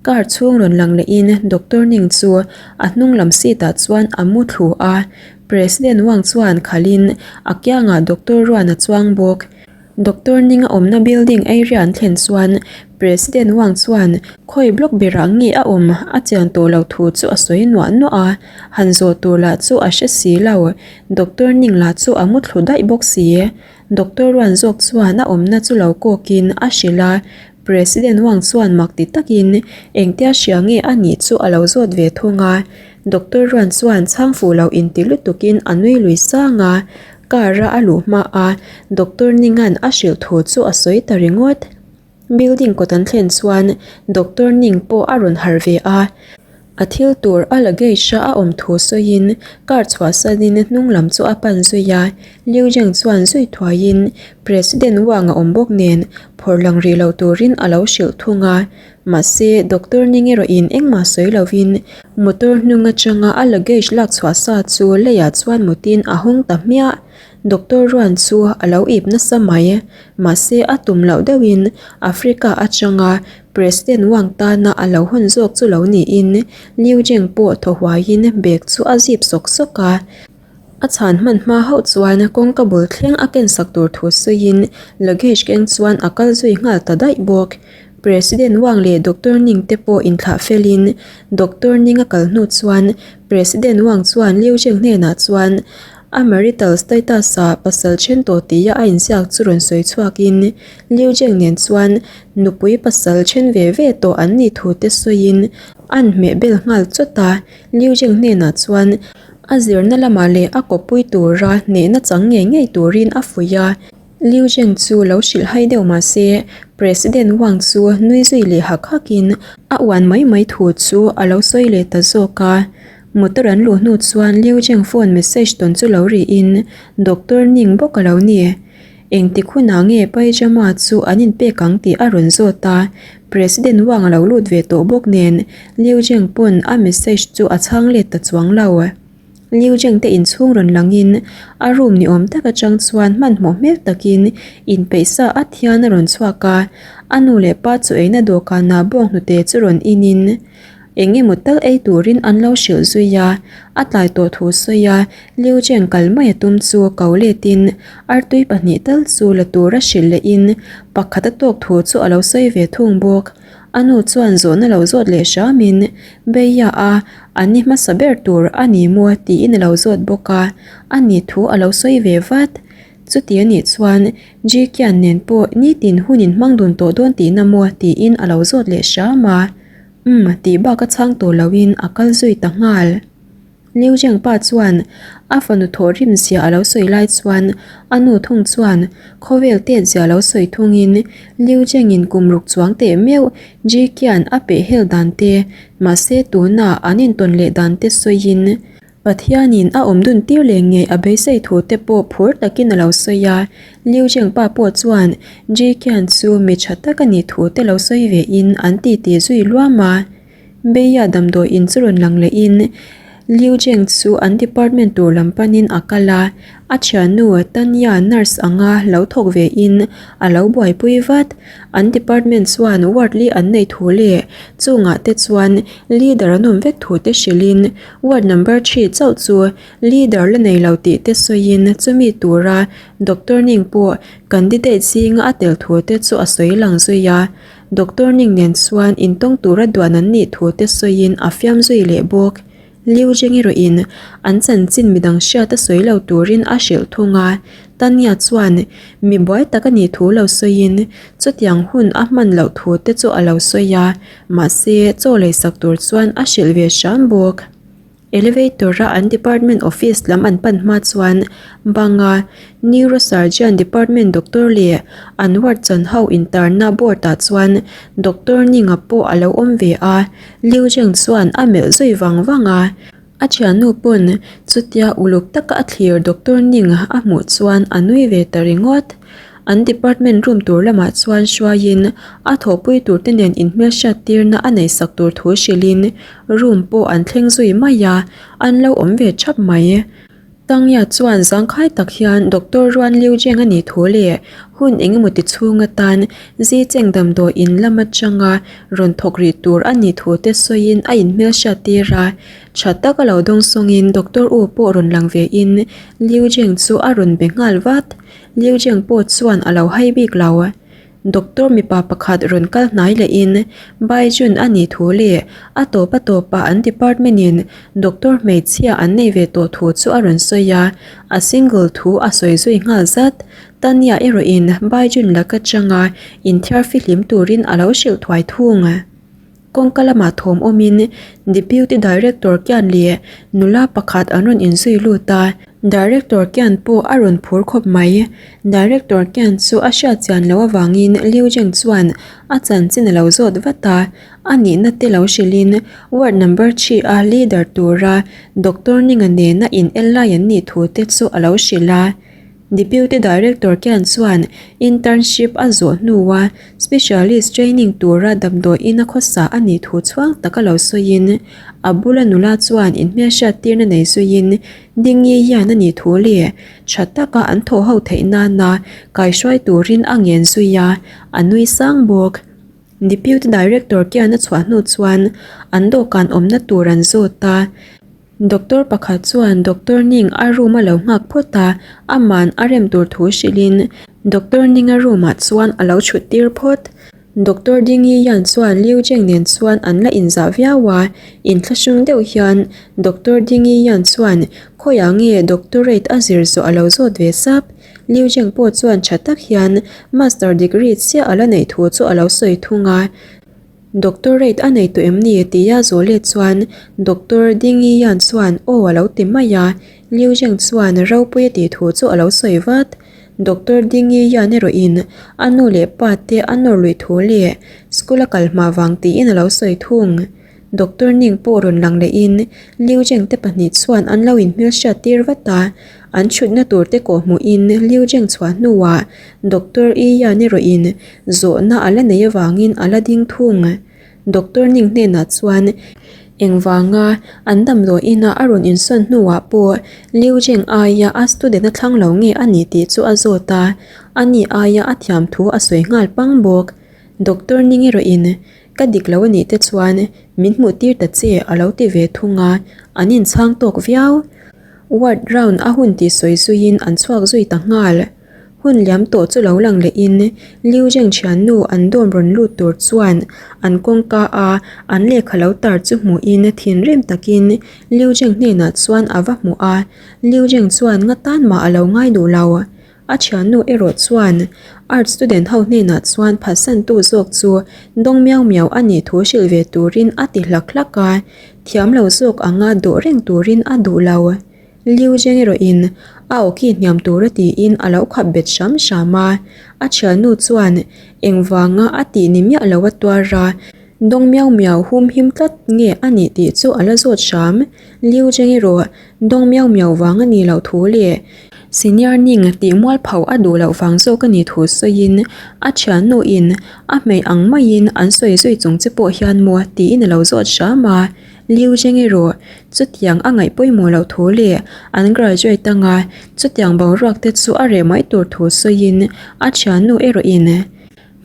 Car chhung rawn lang lehin Doctor Ning chu a hnung lam seat ah chuan a mu thlu a, President Wang chuan khalhin a kiangah Doctor Ruan a chuang bawk. Doctor Ning a awmna building area an thlen chuan President Wang chuan khawi block berah nge a awm a chian tawh lo thu chu a sawi nuah nuah a, han zawh tur lah chu a hre si lo. Doctor Ning lah chu a mu thlu daih bawk si. Doctor Ruan zawk chuan a awmna chu lo kawkin a hrilh a, President Wang chuan mak ti takin engtia hria nge a nih chu a lo zawt ve thung a. Doctor Ruan chuan chhang fuh lo inti lutukin a nui lui sang a, car a a luh hma a Doctor Ninga'n a hrilh thu chu a sawi ta ringawt. Building kawt an thlen chuan Doctor Ning pawh a rawn harh ve a, a thil tur a luggage a a awm thu sawiin car chhuahsanin hnung lam chu a pan zui a, Liu Zheng chuan zui thuaiin President Wang a awm bawk nen phawrh lang rih lo turin a lo hrilh thung a, mahse Doctor Ning erawhin engmah sawi lovin motor hnung atanga a luggage lak chhuah sa chu leiah chuan mutin a hawng ta hmiah. Doctor Ruan chu a lo ip nasa mai. Mahse a tum loh deuhin Africa atanga President Wang tana a lo hawn zawk chu lo niin Liu Zheng pawh thaw huaiin bag chu a zip sawk sawk a. A chhan hman hma hauh chuan kawngka bul thleng a ken sak tur thu sawiin luggage keng chuan a kal zui nghal ta daih bawk. President Wang leh Doctor Ning te pawh inthlah felin Doctor Ning a kal hnu chuan President Wang chuan Liu Zheng hnenah chuan A marital status-ah pasal then tawh tia a inziak chu rawn sawi chhuakin Liu Zheng nen chuan nupui pasal then ve ve tawh an nih thu te sawiin an hmeh bel nghal chawt a. Liu Zheng hnenah chuan a zirna lamah leh a kawppui tura hnehna chang ngei ngei turin a fuih a. Liu Zheng chu lo hrilh hai deuh mah se President Wang chu nui zui leh hak hakin a uan mai mai thu chu a lo sawi leh ta zawk a. Motor an luh hnu chuan Liu Zheng phone message tawn chu lo rihin Doctor Ning bawk a lo ni. Engtik hunah nge Pyjama chu an inpek ang tih a rawn zawt a, President Wang a lo lut ve tawh bawk nen Liu Zheng pawn a message chu a chhang let ta chuang lo. Liu Zheng te inchhung rawn langin a room ni awm tak atang chuan hmanhmawh hmel takin inpeih sa at hian a rawn chhuak a, a nu leh pa chu eina dawhkanah bawnghnute chu rawn inin eng emaw tal ei turin an lo hrilh zui a, a tlai tawh thu sawi a, Liu Zheng kal mai a tum chu ko letin artui pahnih tal chu la tura hrilh lehin pakhat a tawk thu chu a lo sawi ve thung bawk. A nu chuan zawhna lo zawt leh hramin Beia a an ni hmasa ber tur a ni maw tiin a lo zawt bawk a, a ni thu a lo sawi ve vat. Chuti a nih chuan Jikian nen pawh nitin hun in hmang dun tawh dawn tihna maw tiin a lo zawt leh hram a, Umm tih bak a chhang tawh loin a kal zui ta nghal. Liu Zheng pa chuan a fanu thawhrim zia a lo sawi lai chuan a nu thung chuan khawvel tet zia lo sawi thungin Liu Zheng in kum ruk chuang teh meuh Ji Qian a peh hel dan te mahse tuna an intawn leh dan te sawiin Pathianin a awm dun tir leh ngei a beisei thu te pawh phur takin a lo sawi a. Liu Zheng pa pawh chuan Ji Qian chu mi tha tak a nih thu te lo sawi ve in an titi zui luam a. Beia damdawi in chu rawn lang lehin Liu Zheng chu an department tur lam panin a kal a, a thiannu Tanya nurse anga lo thawk ve in a lo buaipui vat. An department chuan ward li an nei thu leh chungah te chuan leader an awm vek thu te hrilhin ward number three chauh chu leader la nei lo tih te sawiin chumi tura doctor Ning pawh candidate zinga a tel thu te chu a sawi lang zui a. Doctor Ning nen chuan intawng tura duan an nih thu te sawiin a fiam zui leh bawk. Liu Zheng erawhin an chanchin midang hriat a sawi lo turin a hrilh thung a, Tanya chuan mi buai tak a nih thu lo sawiin chutiang hun a hman loh thu te chu a lo sawi a, mahse chaw leisak tur chuan a hrilh ve hram bawk. Elevator a an department office lam an pan hma chuan banga Neurosurgeon department doctor leh an ward chan ho intarna board ah chuan Doctor Ninga pawh a lo awm ve a, Liu Zheng chuan a melh zui vang vang a. A thiannu pawn chutia uluk taka a thlir Doctor Ning a hmuh chuan a nui ve ta ringawt. An department room tur lamah chuan hruaiin a thawhpui turte nen inhmelhriat tirna a neihsak tur thu hrilhin room pawh an thleng zui mai a, an lo awm ve thap mai. Tangya chuan zangkhai tak hian Doctor Ruan Liu Zheng a nih thu leh hun engemaw ti chhung atan Zicheng damdawi in lam atanga rawn thawk rih tur a nih thu te sawiin a inhmelhriat tir a. Tha tak a lo dawngsawngin Doctor U pawh rawn lang ve in Liu Zheng chu a rawn be nghal vat. Liu Zheng pawh chuan a lo hai bik lo. Doctor mipa pakhat rawn kal hnai lehin Bai Jun a nih thu leh a tawp a tawpah an department in doctor hmeichhia an nei ve tawh thu chu a rawn sawi a, a single thu a sawi zui nghal zat. Tanya erawhin Bai Jun laka changa inthiar fihlim turin a lo hrilh thuai thung. Kawngka lamah thawm awmin Deputy Director Kian leh nula pakhat an rawn inzui lut a, Director Kian pawh a rawn phur khawp mai. Director Kian chu a hriat chian loh avangin Liu Zheng chuan a chanchin a lo zawt vat a, a nihna te lo hrilhin Ward number 3 a leader tura Doctor Ninga nena in el lai an nih thu te chu a lo hrilh a. Deputy Director Kian chuan internship a zawh hnua specialist training tura damdawiin a khawsa a nih thu chhuang taka lo sawiin a bula nula chuan inhmelhriat tirna nei zuiin Dingi hian a nih thu leh tha taka an thawh ho theih nana kaihruai turin a ngen zui a, a nui sang bawk. Deputy Director Kian a chhuah hnu chuan an dawhkan awmna tur an zawt a. Doctor pakhat chuan Doctor Ning a room a lo nghak phawt a, aman a rem tur thu hrilhin Doctor Ning a room ah chuan a lo chhut tir phawt. Doctor Dingi Yan chuan Liu Zheng nen chuan an la inzah viau a, inthlahrung deuh hian Doctor Dingi Yan chuan khawiah nge doctorate a zir zawh a lo zawt ve sap. Liu Zheng pawh chuan tha tak hian master degree chiah a la neih thu chu a lo sawi thung a. Doctorate a nei tawh em ni? tia zawh let chuan Doctor Dingi Yan chuan aw a lo ti mai a, Liu Zheng chuan ropui a tih thu chu a lo sawi vat. Doctor Dingi Yan erawhin a nu leh pa te a nawr luih thu leh school a kal hma vang tiin a lo sawi thung. Doctor Ning pawh rawn lang lehin Liu Zheng te pahnih chuan an lo inhmelhriat tir vat a, an chhutna tur te kawh hmuhin Liu Zheng chhuah hnuah Doctor Yi Yan erawhin zawhna a la nei avangin a la ding thung. Doctor Ning hnenah chuan engvanga an damdawi ina a rawn insawn hnuah pawh Liu Zheng aia a student a thlang lo nge a ni tih chu a zawt a, ani aia a thiam thu a sawi nghal pang bawk. Doctor Ning erawhin Ka dik lo a nih te chuan min hmuh tir ta che a lo ti ve thung a, an inchhang tawk viau. Ward round a hun tih sawi zuiin an chhuak zui ta nghal. Hun liam tawh chu lo lang lehin Liu Zheng thiannu an dawm rawn lut tur chuan an kawngka a an lehkha lo tar chu hmuhin thinrim takin Liu Zheng hnenah chuan a va hmuh a, Liu Zheng chuan nga tan mah a lo ngai duh lo. A thiannu erawh chuan art student ho hnenah chuan phatsantu zawk chu dawng miau miau a nih thu hrilh ve turin a ti hlak hlak a, thiam lo zawk anga dawh reng turin a duh lo. Liu Zheng erawhin a awki hniam tura tiin a lo khap bet hram hram a, a thiannu chuan engvanga a tih ni miah lo a tuar a, dawng miau miau hum him tlat nge a nih tih chu a la zawt hram. Liu Zheng erawh Dawng miau miau vang a nih loh thu leh senior ning tih mualpho a duh loh vang zawk a nih thu sawiin a thiannu in a hmei ang maiin an sawi zui chung che pawh hian maw tiin a lo zawt hram a. Liu Zheng erawh chutiang a ngaih pawimawh loh thu leh an graduate anga chutiang boruak te chu a reh mai tur thu sawiin a thiannu erawh in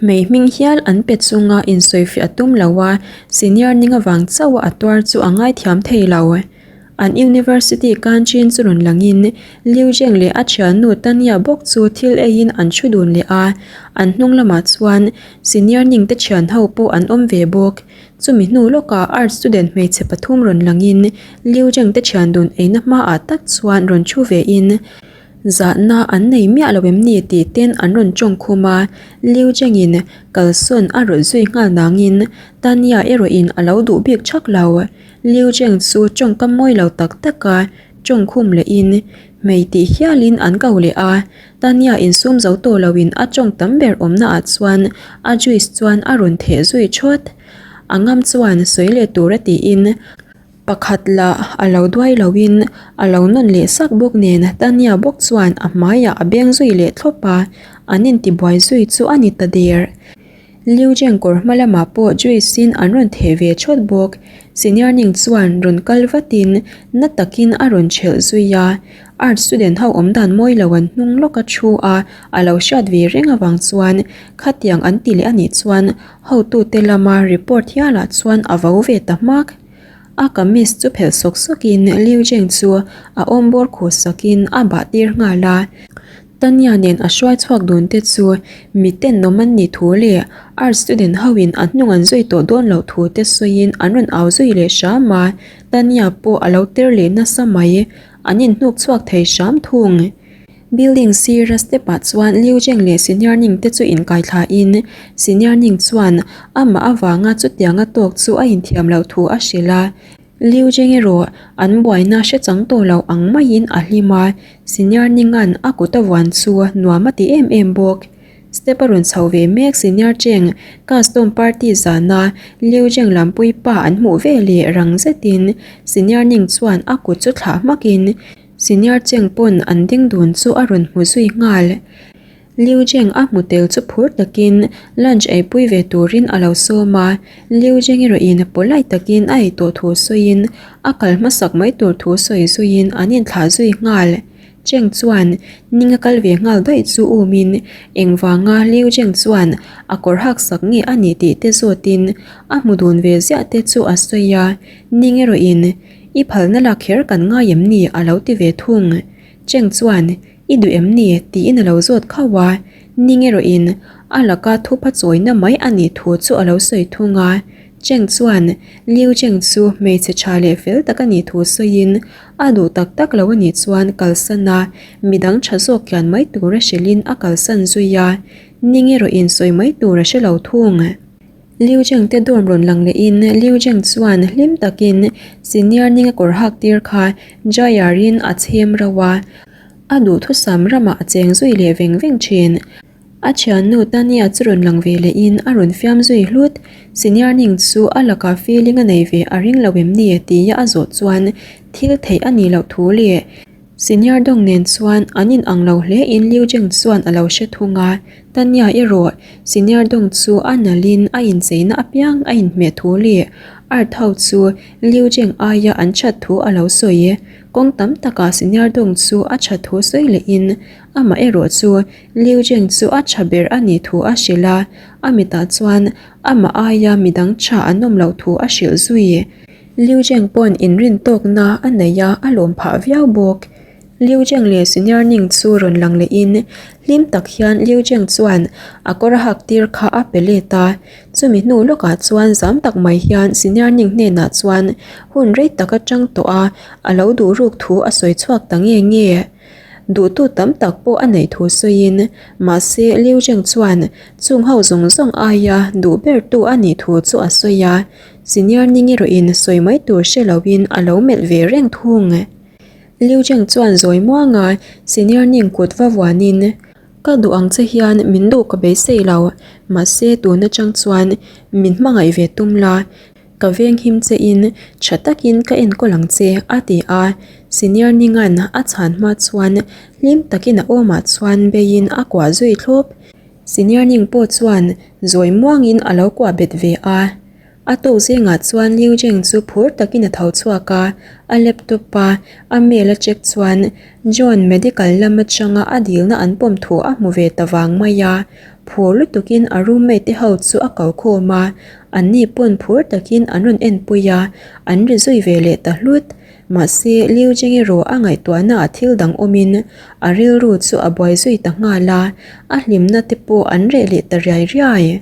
Hmei hming hial an pe chunga insawifiah tum lo a senior ning avang chauh a a tuar chu a ngaithiam thei lo. An university canteen chu rawn langin Liu Zheng leh a thiannu Tanya bawk chu thil eiin an thu dun leh a, an hnung lamah chuan senior ning te thian ho pawh an awm ve bawk. Chumi hnu lawkah art student hmeichhe pathum rawn langin Liu Zheng te thian dun eina hmaah tak chuan rawn thu vein Zahna an nei miah lo em ni tih ten an rawn tawng khum a, Liu Zhengin kalsawn a rawlh zui nghal nangin Tanya erawhin a lo duh bik thak lo. Liu Zheng chu tawngkam mawi lo tak tak a tawng khum lehin hmei tih hialin an ko leh a, Tanya insum zo tawh loin a tawng tam ber awmna ah chuan a juice chuan a rawn theh zui thawt. A ngam chuan sawi leh tura tiin Pakhat lah a lo duai loin a lo nawn leh sak bawk nen Tanya bawk chuan a hmaiah a beng zui leh thlawp a, an intibuai zui chu a ni ta der. Liu Zheng kawr hma lamah pawh Joyce in an rawn theh ve thawt bawk. Senior Ning chuan rawn kal vatin na takin a rawn thelh zui a. Art student ho awm dan mawi lo an hnung lawk a thu a, a lo hriat ve reng avang chuan khatiang an ti leh a nih chuan hotute lama report hialah chuan a vo ve ta hmak. A kamis chu phelh sawk sawkin Liu Zheng chu a awm bawr khuh sakin a bah tir nghal a. Tanya nen a hruai chhuak dun te chu mi tenawm an nih thu leh art student ho in a hnung an zui tawh dawn loh thu te sawiin an rawn au zui leh hram a, Tanya pawh a lo ter leh nasa mai, an inhnuk chhuak thei hram thung. Building sira step ah chuan Liu Zheng leh Senior Ning te chu inkai thla in Senior Ning chuan amah avanga chutianga tawk chu a inthiam loh thu a hrilh a. Liu Zheng erawh an buaina hre chang tawh lo ang maiin a hlim a, Senior Ninga'n a kut a vuan chu nuam a ti em em bawk. Step a rawn chho ve mek Senior Cheng custom party zana Liu Zheng lampui pa an hmuh ve leh rang zetin Senior Ning chuan a kut chu thlah hmakin Senior Cheng pawn an ding dun chu a rawn hmu zui nghal. Liu Zheng a hmu tel chu phur takin lunch eipui ve turin a lo sawm a, Liu Zheng erawhin polite takin a ei tawh thu sawiin a kal hmasak mai tur thu sawi zuiin an inthlah zui nghal. Cheng chuan ning a kal ve nghal daih chu umin engvanga Liu Zheng chuan a kawr hak sak nge a nih tih te zawtin a hmu dun ve ziah te chu a sawi a, ning erawhin i phalna lak kher kan ngai em ni a lo ti ve thung. Cheng chuan I duh em ni? tiin a lo zawt khauh a, Ning erawhin a laka thupha chawina mai a nih thu chu a lo sawi thung a. Cheng chuan Liu Cheng chu hmeichhe tha leh fel tak a nih thu sawiin a duh tak tak lo a nih chuan kalsan a, midang tha zawk kian mai tura hrilhin a kalsan zui a, Ning erawhin sawi mai tur a hre lo thung. Liu Zheng te dorm rawn lang lehin Liu Zheng chuan hlim takin senior ninga kawr hak tir kha dryer in a chhem rauh a, a duhthusam ramah a cheng zui leh veng veng thin. A thiannu Tania chu rawn lang ve lehin a rawn fiam zui hlut, senior ning chu a lakah feeling a nei ve a ring lo em ni tia a zawh chuan thil theih a nih loh thu leh Senior dawng nen chuan an in ang lo hle in Liu Zheng chuan a lo hre thung a, Tanya erawh Senior dawng chu a nalh in a incheina apiang a inhmeh thu leh art ho chu Liu Zheng aia an that thu a lo sawi. Kawng tam takah Senior dawng chu a that thu sawi leh in amah erawh chu Liu Zheng chu a tha ber a nih thu a hrilh a, a mitah chuan amah aia midang tha an awm loh thu a hrilh zui. Liu Zheng pawn inrin tawkna a nei a, a lawm phah viau bawk. Liu Zheng leh Senior Ning chu rawn lang lehin hlim tak hian Liu Zheng chuan a kawr a hak tir kha a pe let a. Chumi hnu lawkah chuan zam tak mai hian Senior Ning hnenah chuan hun rei tak atang tawh a, a lo duh ruk thu a sawi chhuak ta nge nge. Duhtu tam tak pawh a neih thu sawiin mahse Liu Zheng chuan chung ho zawng zawng aia duh bertu a nih thu chu a sawi a. Senior Ning erawhin sawi mai tur hre loin a lo melh ve reng thung. Liu Zheng chuan zawi muanga Senior Ning kut va vuanin, Ka duh ang che hian min duh ka beisei lo, mahse tun atang chuan min hmangaih ve tum la, ka veng him che in tha takin ka enkawl ang che, a ti a. Senior Ninga'n a chhan hma chuan hlim takin a awmah chuan beiin a kuah zui thlawp. Senior Ning pawh chuan zawi muangin a lo kuah bet ve a. A tawk zingah chuan Liu Zheng chu phur takin a tho chhuak a, a laptop a a mail a check chuan John medical lam atanga a dilna an pawm thu a hmu ve ta vang mai a. Phur lutukin a roommate te ho chu a ko khawm a, anni pawn phur takin an rawn enpui a, an ri zui ve leh ta hlut. Mahse, Liu Zheng erawh a ngaihtuahna ah thil dang awmin a rilru chu a buai zui ta nghal a, a hlimna te pawh an reh leh ta riai riai.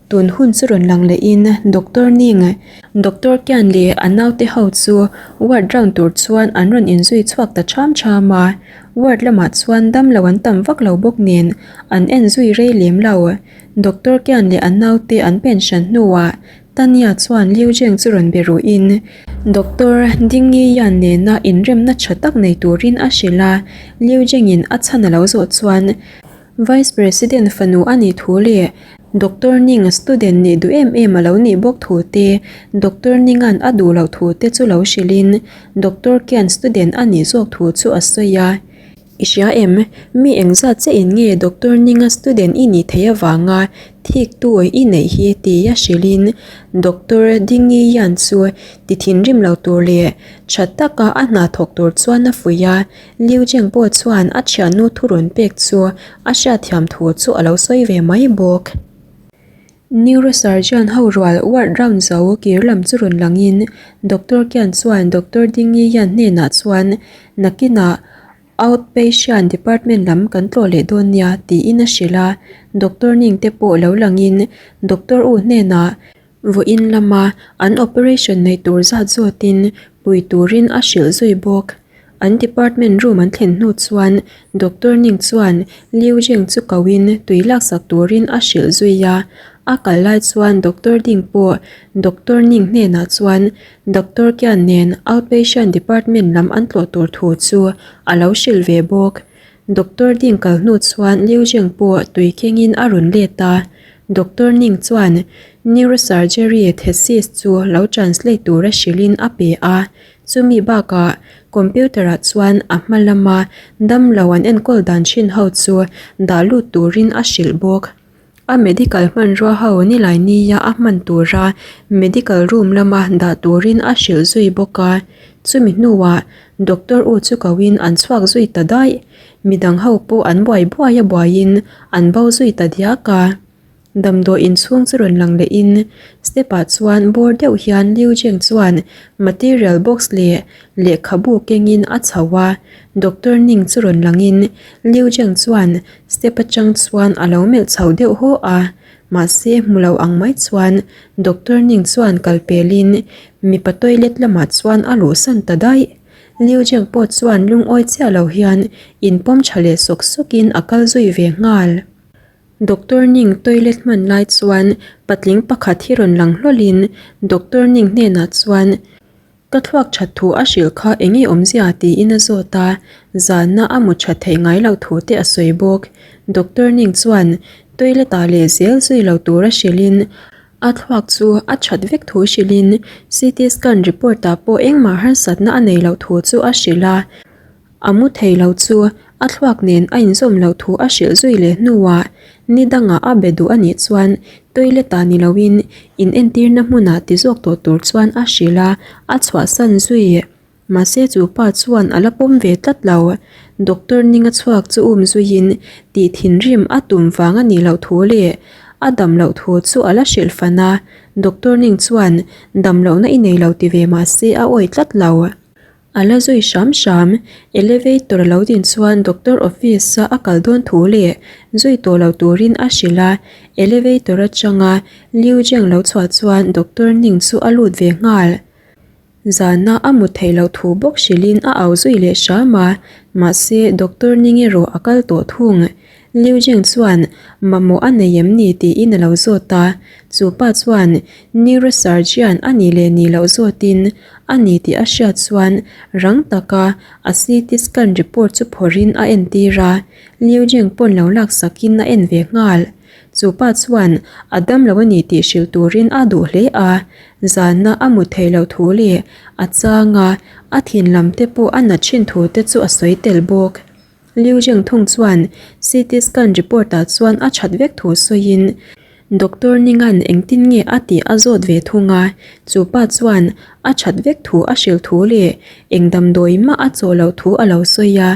Tun hun chu rawn lang lehin Doctor Ning, Doctor Kian leh a naute ho chu ward round tur chuan an rawn inzui chhuak ta ṭham ṭham a, ward lamah chuan damlo an tam vak lo bawk nen an en zui rei lem lo. Doctor Kian leh a naute an pen hran hnuah Tanya chuan Liu Zheng chu rawn be ruhin Doctor Ding Yi Yan nena inremna tha tak nei turin a hrilh a, Liu Zhengin a chhan a lo zawh chuan Vice President fanu a nih thu leh Doctor Ning student nih duh em em a lo nih bawk thu te, Doctor Ninga'n a duh loh thu te chu lo hrilhin Doctor Kian student a nih zawk thu chu a sawi a. I hria em? Mi engzat che in nge Doctor Ninga student i nih theih avanga thik tu i neih hi tia hrilhin Doctor Dingi Yan chu ti thinrim lo tur leh tha taka a hna thawk tur chuan a fuih a, Liu Jing pawh chuan a thiannu thurawn pek chu a hriatthiam thu chu a lo sawi ve mai bawk. Neurosurgeon ho rual ward round zo kir lam chu rawn langin Doctor Kian chuan Doctor Dingi Yan hnenah chuan nakinah Outpatient department lam kan tlawh leh dawn nia tiin a hrilh a, Doctor Ning te pawh lo langin Doctor U hnenah vawiin lama an operation neih tur zat zawtin pui turin a hrilh zui bawk. An department room an thlen hnu chuan Doctor Ning chuan Liu Jing chu koin tui laksak turin a hrilh zui a. A kal lai chuan Doctor Ding pawh Doctor Ning hnenah chuan Doctor Kian nen outpatient department lam an tlawh tur thu chu a lo hrilh ve bawk. Doctor Ding kal hnu chuan Liu Jing pawh tui kengin a rawn let a. Doctor Ning chuan neurosurgery thesis chu lo translate tura hrilhin a pe a. Chumi bakah computer ah chuan a hma lama damlo an enkawl dan thin ho chu dah lut turin a hrilh bawk. A medical hmanrua ho nilai nia a hman tura medical room lama dah turin a hrilh zui bawk a. Chumi hnuah doctor u chu koin an chhuak zui ta daih. Midang ho pawh an buai buai a buaiin an bo zui ta diak a. Damdawi inchhung chu rawn lang lehin step ah chuan bawr deuh hian Liu Jing chuan material box leh lehkhabu kengin a chho a, Doctor Ning chu rawn langin Liu Jing chuan step atang chuan a lo melh chho deuh haw a, mahse hmu lo ang mai chuan Doctor Ning chuan kal pelin mipa toilet lamah chuan a luhsan ta daih. Liu Jing pawh chuan lungawi chiah lo hian inpawm tha leh sawk sawkin a kal zui ve nghal. Doctor Ning toilet hman lai chuan patling pakhat hi rawn lang hlawlin Doctor Ning hnenah chuan ka thluak that thu a hrilh kha eng nge awmzia tiin a zawt a, zana a mu that theih ngai loh thu te a sawi bawk. Doctor Ning chuan toilet ah leh zel zui lo tura hrilhin a thluak chu a that vek thu hrilhin CT scan report ah pawh engmah harsatna a nei loh thu chu a hrilh a. A mu thei lo chu a thluak nen a inzawm loh thu a hrilh zui leh hnuah ni dangah a be duh a nih chuan toilet ah ni loin in entirna hmunah ti zawk tawh tur chuan a hrilh a, a chhuahsan zui. Mahse chu pa chuan a la pawm ve tlat lo. Doctor Ninga chhuak chu um zuiin tih thinrim a tum vang a nih loh thu leh a dam loh thu chu a la hrilh fan a, Doctor Ning chuan dam lohna i nei lo ti ve mahse a awih tlat lo. A la zui hram hram. Elevator a lo din chuan doctor office a a kal dawn thu leh zui tawh lo turin a hrilh a, elevator atanga Liu Jeng lo chhuah chuan doctor Ning chu a lut ve nghal. Zana a mut theih loh thu bawk hrilhin a au zui leh hram a, mahse doctor Ning erawh a kal tawh thung. Liu Jing chuan mamawh a nei em ni tiin a lo zawt a, chu pa chuan neurosurgeon a nih leh nih loh zawtin a ni tih a hriat chuan rang taka a CT scan report chu phawrhin a entir a, Liu Jing pawn lo laksakin a en ve nghal. Chu pa chuan a dam lo a ni tih hrilh turin a duh hle a, zana a mut theih loh thu leh a changa a thin lam te pawh a nat thin thu te chu a sawi tel bawk. Liu Zheng thung chuan CT scan report ah chuan a that vek thu sawiin Doctor Ningan engtin nge a tih a zawt ve thung a, chu pa chuan a that vek thu a hrilh thu leh eng damdawi mah a chawh loh thu a lo sawi a.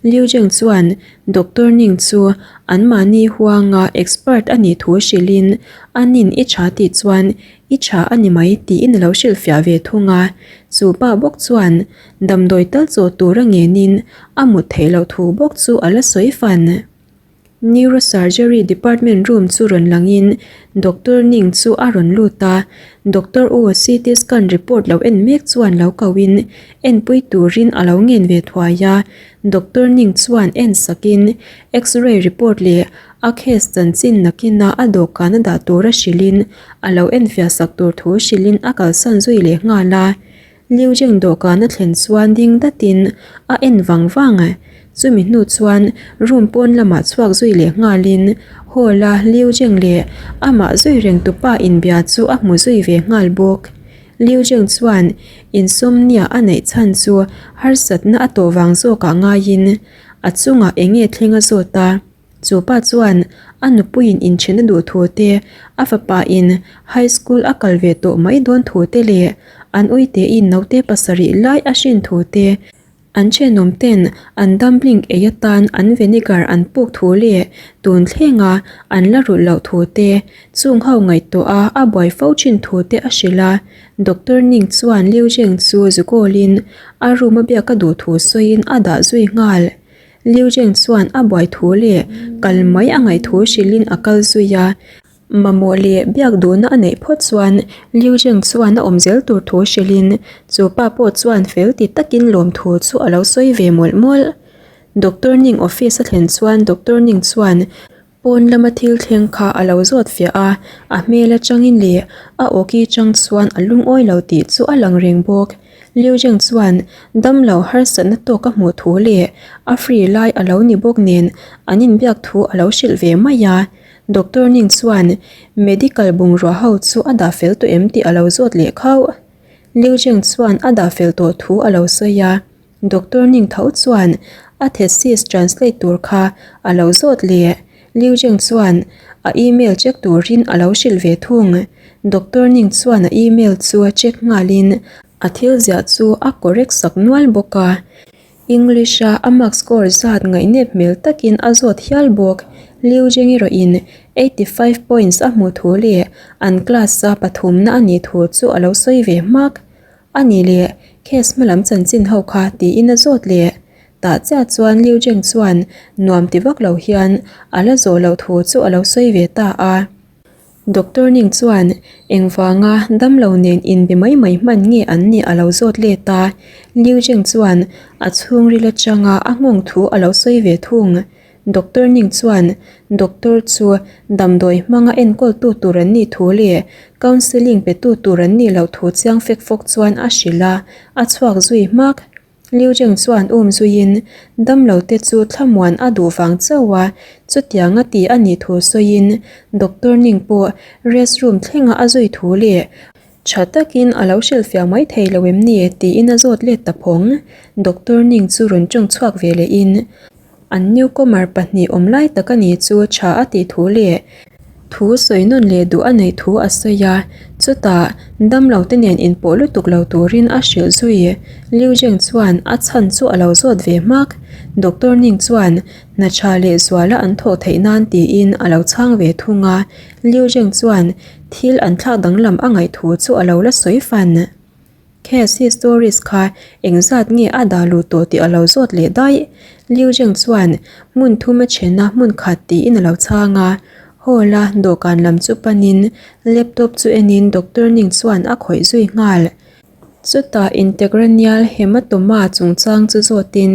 Liu Zheng chuan Doctor Ning chu anmahni huanga expert a nih thu hrilhin a nin i tha tih chuan i tha a ni mai tiin a lo hrilhfiah ve thung a, chu pa bawk chuan Damdawi tal chaw tura ngenin a mut theih loh thu bawk chu a la sawi fan. Neurosurgery department room chu rawn langin Doctor Ning chu a rawn lut a, Doctor U CT scan report lo en mek chuan lo kohin enpui turin a lo ngen ve thuai a, Doctor Ning chuan en sakin X-ray report leh a case chanchin nakina a dawhkan a dah tura hrilhin a lo enfiah sak tur thu hrilhin a kalsan zui leh nghal a. Liu Jing dawhkan a thlen chuan ding datin a en vang vang a, chumi hnu chuan room pawn lamah chhuak zui leh nghalin hall a Liu Jing leh amah zui reng tupa inbia chu a hmu zui ve nghal bawk. Liu Jing chuan insomnia a neih chhan chu harsatna a tawh vang zawkah ngaiin. A chungah eng nge thleng a zawt a. Chu pa chuan a nupuiin inthen a duh thu te, a fapa in high school a kal ve tawh mai dawn thu te leh an uitein naute pasarih lai a hrin thu te, an thenawm ten an dumpling ei atan an vinegar an puk thu leh tun thlenga an la rulh loh thu te, chung ho ngaihtuah a a buai fo thin thu te a hrilh a. Doctor Ning chuan Liu Zheng chu zukawlin a room a biak a duh thu sawiin a dah zui nghal. Liu Zheng chuan a buai thu leh kal mai a ngaih thu hrilhin a kal zui a. Mamawh leh biak duhna a neih phawt chuan Liu Zheng chuan a awm zel tur thu hrilhin chu pa pawh chuan fel ti takin lawm thu chu a lo sawi ve mawlh mawlh. Doctor Ning office a thlen chuan Doctor Ning chuan Pawn lama thil thleng kha a lo zawt fiah a, a hmel atangin leh a awki chang chuan a lungawi lo tih chu a lang reng bawk. Liu Zheng chuan damlo harsatna tawk a hmuh thu leh a free lai a lo ni bawk nen an inbiak thu a lo hrilh ve mai a. Doctor Ning chuan medical bungrua ho chu a dah fel tawh em tih a lo zawt leh khauh. Liu Zheng chuan a dah fel tawh thu a lo sawi a. Doctor Ning tho chuan a thesis translate tur kha a lo zawt leh. Liu Zheng chuan a email check turin a lo hrilh ve thung. Doctor Ning chuan a email chu check nghalin a thil ziah chu a correct sak nual bawk a. English a a mark score zat ngaihnep hmel takin a zawt hial bawk. Liu Zheng erawhin 85 points a hmuh thu leh an class a pathumna a nih thu chu a lo sawi ve hmak. A ni leh, case hma lam chanchin ho kha tiin a zawt leh. Tah chiah chuan Liu Zheng chuan nuam ti vak lo hian a la zawh loh thu chu a lo sawi ve ta a. Doctor Ning chuan engvanga damlo nen inbe mai mai hman nge an nih a lo zawt let a. Liu Zheng chuan a chhungril atanga a nghawng thu a lo sawi ve thung. Doctor Ning chuan doctor chu damdawi hmanga enkawltu tur an nih thu leh counselling petu tur an nih loh thu chiang fek fawk chuan a hrilh a, a chhuak zui hmak. Liu Zheng chuan um zuiin damlo te chu thlamuan a duh vang chauh a, chutiang a ti a nih thu sawiin Doctor Ning pawh rest room thlenga a zui thu leh Tha takin a lo hrilhfiah mai thei lo em ni? tiin a zawt let ta phawng. Doctor Ning chu rawn tawng chhuak ve lehin an newcomer pahnih awm lai tak a ni chu tha a tih thu leh thu sawi nawn leh duh a neih thu a sawi a. Chutah damlo te nen inpawh lutuk lo turin a hrilh zui. Liu Zheng chuan a chhan chu a lo zawt ve hmak. Doctor Ning chuan hna tha leh zuala an thawh theih nan tiin a lo chhang ve thung a. Liu Zheng chuan Thil an thlak danglam a ngaih thu chu a lo la sawi fan. Case hi stories kha engzat nge a dah luh tawh tih a lo zawt leh daih. Liu Zheng chuan hmun thum a then a hmun khat tiin a lo chhang a. Hall a dawhkan lam chu panin laptop chu enin Doctor Ning chuan a khawih zui nghal. Chutah Integranial hematoma chungchang chu zawtin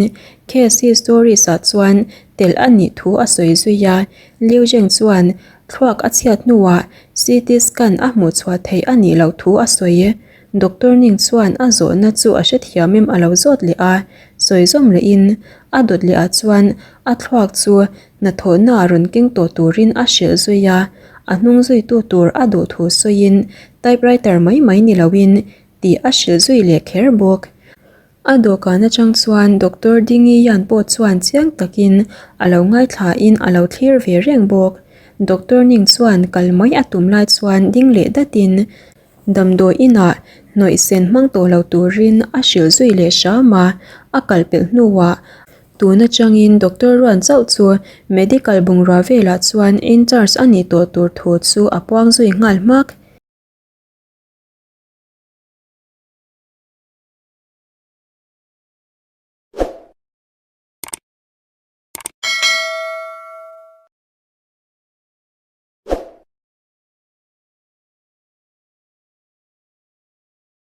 case hi stories ah chuan telh a nih thu a sawi zui a. Liu Zheng chuan Thluak a chhiat hnuah CT scan a hmuh chhuah theih a nih loh thu a sawi. Doctor Ning chuan a zawhna chu a hrethiam em a lo zawt leh a, sawi zawm lehin a dawt leh ah chuan a thluak chu hnathawhnaah rawn keng tawh turin a hrilh zui a, a hnung zuitu tur a duh thu sawiin typewriter mai mai ni loin tih a hrilh zui leh kher bawk. A dawhkan atang chuan Doctor Dingi Yan pawh chuan chiang takin a lo ngaithlain a lo thlir ve reng bawk. Doctor Ning chuan kal mai a tum lai chuan ding leh datin damdawi inah hnawih sen hmang tawh lo turin a hrilh zui leh hram a, a kal pelh hnuah tun atangin Doctor Ruan chauh chu medical bungrua velah chuan in charge a nih tawh tur thu chu a puang zui nghal hmak.